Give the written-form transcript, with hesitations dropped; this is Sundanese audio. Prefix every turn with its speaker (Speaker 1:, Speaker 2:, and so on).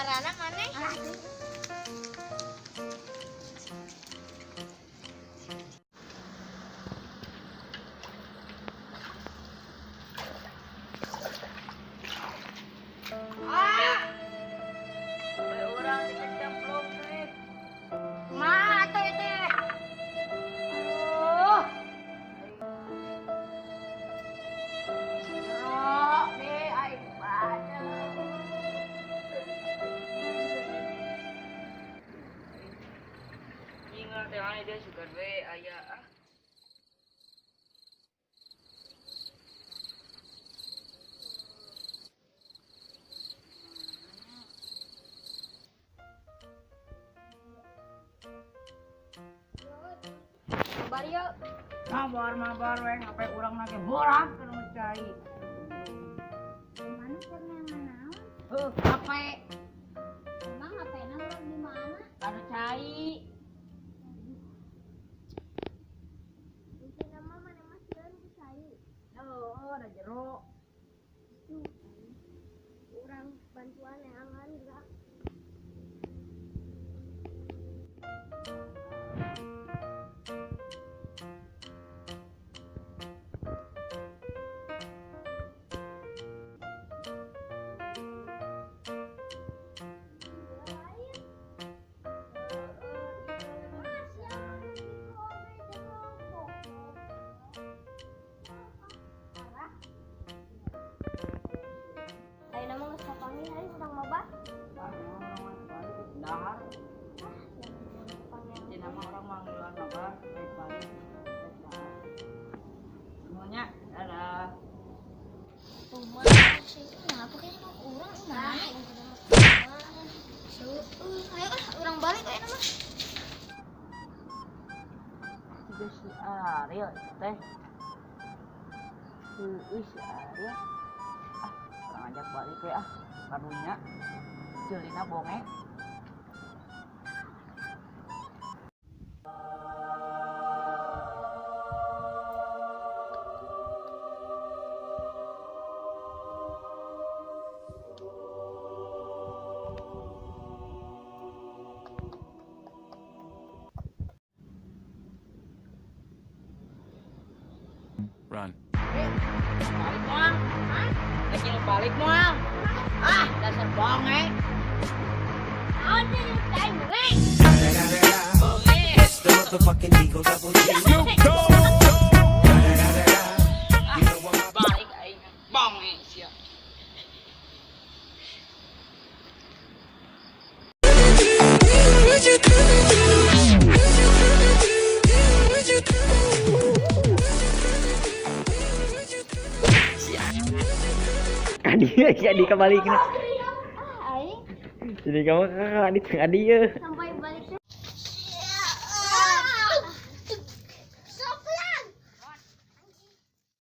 Speaker 1: Suarana maneh?
Speaker 2: Ah! Sampai urang dikecemplung nih.
Speaker 1: Kumaha atuh ieu teh?
Speaker 2: Aduh. Jero deh aing banyak. Ingat teh aya dia sugan we aya ah.
Speaker 1: Mabar yuk.
Speaker 2: Mabar mabar we ngapai urang na ge borak kana cai.
Speaker 1: Mana keur naon?
Speaker 2: Heuh, HP.
Speaker 1: Emang HP-na urang di mana?
Speaker 2: Anu cai.
Speaker 1: Intina mah maneh mah sieun ku cai.
Speaker 2: Heuh, da jero.
Speaker 1: Duh, urang bantuan neangan geura. Ayeuna mah geus kapanggih aing urang mabar.
Speaker 2: Dahar. Intina mah urang mah ngiluan mabar, balik balik. Dahar. Semuanya, dadah.
Speaker 1: Kumaha sih? Kenapa kayaknya mau urang nah? Ayo ah, urang balik ayeuna mah.
Speaker 2: Juga si Ariel teh. Heueuh si Ariel. Ah, urang ajak balik we ah. Karunya. Ceulina bonge.
Speaker 3: Run.
Speaker 2: Balik moal. Kecil balik moal. Ah, dasar bonge.
Speaker 1: Naon sih jeung aing bonge?
Speaker 2: Bonge.
Speaker 4: It's the motherfucking Eagle Double G.
Speaker 2: Ah, balik aing. Bonge sia.
Speaker 5: Kadi jadi kebalik.
Speaker 1: Ah, aing
Speaker 5: Jadi kamu kakak di tengah dia.
Speaker 1: sampai